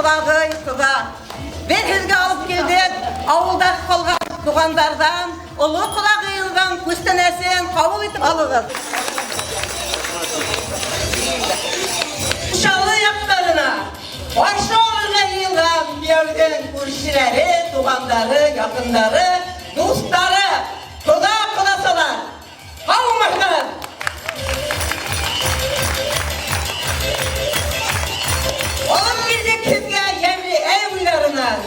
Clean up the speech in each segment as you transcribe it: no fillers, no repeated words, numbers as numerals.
Ҡоҙағый, ҡоҙа. Беҙ һеҙгә алып килдек ауылда ҡалған туғандарҙан, оло ҡоҙағыйығыҙҙың күстәнәсен ҡабул итеп алығыҙ. Учалы яҡтарына ҡаршы алырға йыйылған кейәүҙең күршеләре, туғандары, яҡындары, дуҫтары, ҡоҙа, ҡоҙасалар. Һаумыһығыҙ! Алып килдек һеҙгә йәмле әй буйҙарынан,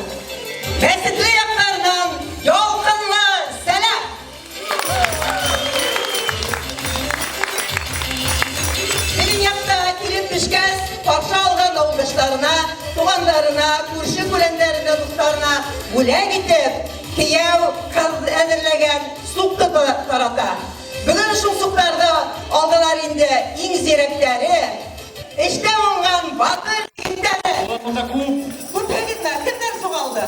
Мәсетле яҡтарынан ялҡынлы сәләм! Беҙҙең яҡта килеп төшкәс, ҡаршы алған ауылдаштарына, туғандарына, күрше-күләндәренә, дуҫтарына бүләк итеп, кейәү ҡыҙ әҙерләгән суҡты тарата. Бөгөн шул суҡтарҙы алдылар инде иң зирәктәре, эштә уңған батыр егеттәре. Улар монда күп. Күпһегеҙме? Кемдәр суҡ алды?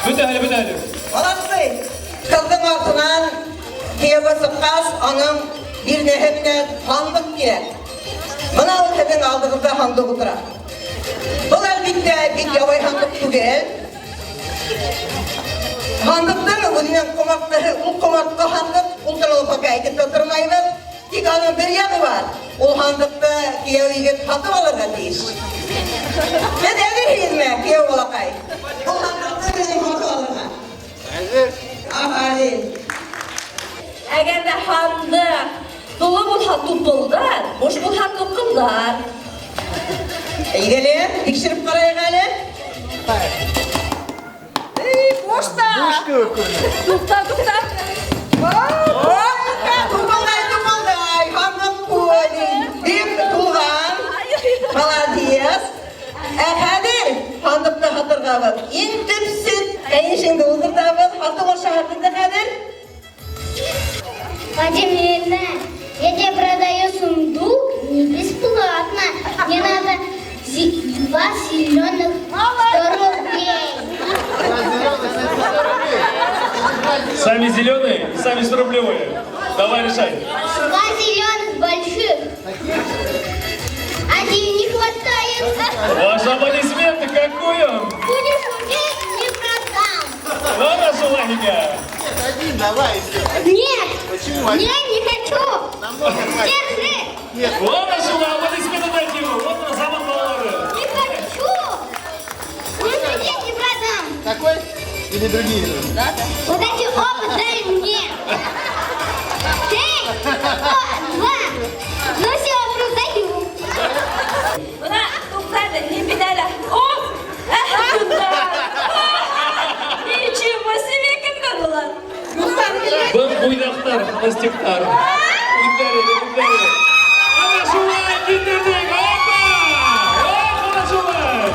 Бөтәһе лә, бөтәһе лә. Молодцы! Ҡыҙҙың артынан кейәүгә сыҡҡас, аның бирнәһе менән һандыҡ кирәк. Бына ул һеҙҙең алдығыҙҙа һандыҡ ултыра. Был, әлбиттә, бик ябай һандыҡ түгел. Һандыҡтың үҙенең ҡомартҡыһы, ул ҡомартҡы һандыҡ, ул турала пока әйтеп тә тормайбыҙ. Тик аның бер яғы бар. Ул һандыҡты кейәү егет һатып алырға тейеш. Һеҙ әҙерһегеҙме, кейәү балаҡай? Был һандыҡты беҙҙең һатып алырға. Әҙер. Афарин. Әгәр ҙә һандыҡ тулы булһа тупылдар, буш булһа туҡылдар. Әйҙә, тикшереп ҡарайыҡ әле. Эй, буш та. Буш кеүек күренә. Туҡта, туҡта. Тупылдай, тупылдай, һандыҡ бик тулған. Молодец. Ә хәҙер һандыҡты һатырғабыҙ. Иң төпсөк кәйнешеңде ултыртабыҙ. Һатып алышаһың инде хәҙер. Владимир, я тебе продаю сундук не бесплатно. Мне надо два зеленых 100 рублей. Сами зеленые и сами 100-рублевые. Давай решай. Два зеленых больших. Один не хватает. Ваши аплодисменты, какой он! Будешь умереть, не продам. Хорошо, Ваненька. Нет, один давай и все. Нет. Почему один? Нет, не хочу. Намного хватит. Держи. Нет. Хорошо, аплодисменты дайте ему. Вот он, заман балалары. Не хочу. Будешь умереть, не продам. Такой или другие? Вот эти оба дай мне. Три, два. Ну все, продаю. Бына туҡта әле, ни бит әле. О! Ничего себе, кемдәр улар? Был буйҙаҡтар, холостяктар. Үҙҙәре, үҙҙәре. Ана шулай килтерҙек. Опа! Ох, ана шулай.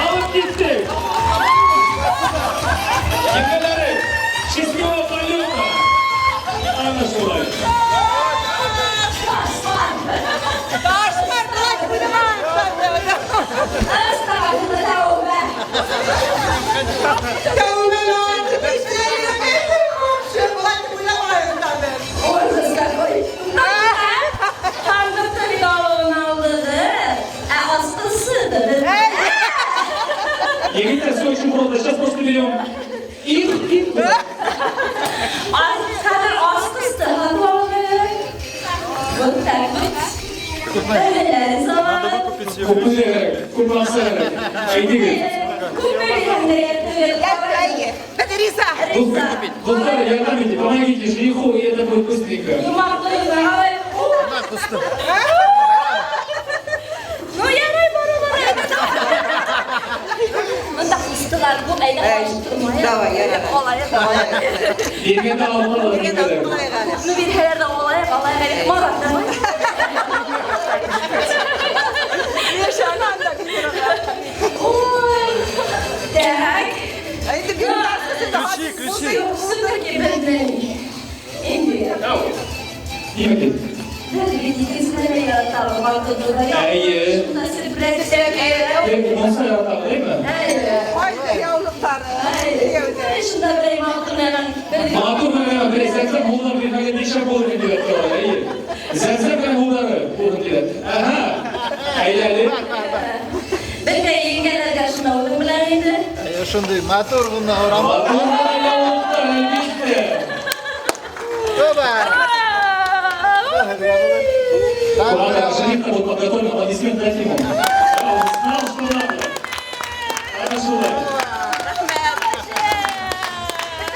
Алып киттек. Еңгәләре, счастливого полета. Ана шулай. Ташлар, давайте вынимаем. Астағфирулла. Тәүбәләр, былай уйламайым хәҙер. Ужас какой. Һандыҡты бит алыуын алдығыҙ. Ә асҡысы да беҙҙә. Егеттәр, все очень просто. Сейчас просто берем их и Хәҙер асҡысты һатып алыу кәрәк. Вот так вот. Бәләләрен салабыҙ. Күпме кәрәк, күпме аҡса кәрәк. Әйтегеҙ. Күпме биргәндәр? Риза. Дуҫтар, ярҙам итегеҙ, помогите жениху, и это будет быстренько. Йомартлы. Ну, ярай, бара, бара. Бында ҡыҫтылар күп, әйҙә ҡаршы тормайыҡ. Давай, ярай. Алайыҡ, алайыҡ. Биргәндә алып Биргәндә алып ҡалайыҡ әле. Күпме бирһәләр ҙә алайыҡ, алайыҡ әле. Марат, давай. Ой, так. Инде биргән Ключи, ключи. Все-таки беҙҙең инде Нимә? Беҙ бит икенсене яратабыҙ, матурлыҡ. Эйе. Шунда сюрприз кәрәк. Монса яратабыҙ, әйме? Эйе. Ҡайҙа яулыҡтары? Эйе. Шунда берәй матур нәмәң. Матур нәмә, берәй зәмзәм һыуҙар бирмәгән нишләп булыр инде дип әйтә, эйе. Зәмзәм менән һыуҙары булһын тиҙәр. Аһа. Әйҙә әле. Беҙ Шундый матур ғына орамал. Матур яулыҡтар, әлбиттә. Оба! Ладно, жених вот подготовил аплодисменты Трофиму. Он знал, что надо. Хорошо. Рәхмәт. Беҙ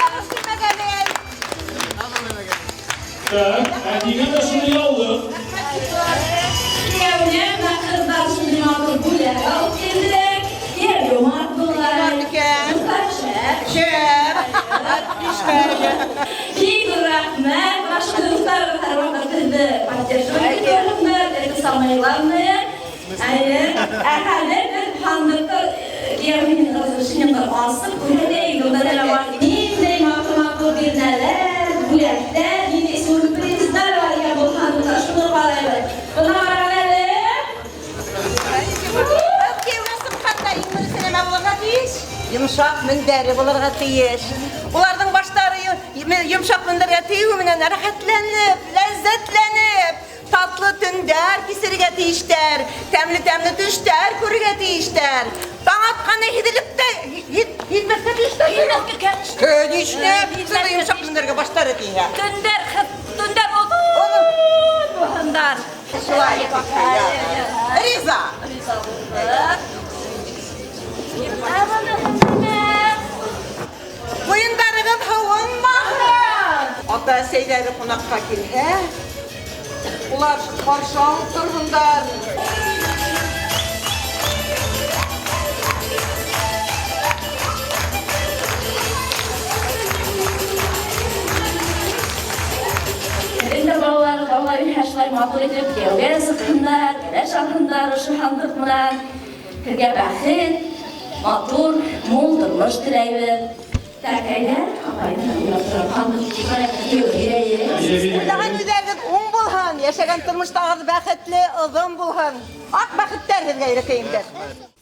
Так, Әдилә шуны яулыҡ. Кейәүенә бына ҡыҙҙар шундый матур бүләк алып килдек. Кейәү йомарт була. Йомарт икән. Дуҫтар, шәп. Шәп. Отлично. Бик ҙур рәхмәт. Башҡа дуҫтар һәр ваҡыт һеҙҙе поддерживать итәләр. Это самое главное. Әйе. Ә хәҙер беҙ һандыҡты кейәүенең разрешениеға асып күрһәтәйек. Унда нәмә бар? Ниндәй матур-матур бирнәләр, бүләктәр, ниндәй сюрприздар бар икән был һандыҡта. Шуны ҡарайбыҙ. Бына ҡарағыҙ әле. Кейәүгә сыҡҡанда иң беренсе нәмә булырға тейеш? Йомшаҡ мендәре булырға тейеш. Уларҙың баштары йомшаҡ мендәргә тейеү менән рәхәтләнеп, ләззәтләнеп, татлы төндәр кисерергә тейештәр, тәмле-тәмле төштәр күрергә тейештәр. Таң атҡаны һиҙелеп тә һиҙмәҫкә тейештәр. Конечно, шундай йомшаҡ мендәргә баштары тейә. Төндәр, төндәр оҙон булһындар. Шулай. Риза. Риза булдыҡ. Ә быны рәхмәт. Ҡуйындарығыҙ һыуынмаһын. Ата-әсәйҙәре ҡунаҡҡа килһә, улар ҡаршы алып торһондар. Беҙҙең балалар, балалар шулай матур итеп кейәүгә сыҡһындар, кәләш алһындар ошо һандыҡ менән. Һеҙгә бәхет, матур, мул тормош теләйбеҙ. Так, әйҙә, апайҙың һандыҡ кейәүгә бирәйек. Уйлаған уйҙарығыҙ уң булһын, йәшәгән тормоштағыҙ бәхетле, оҙон булһын. Аҡ бәхеттәр һеҙгә, ирекәйемдәр.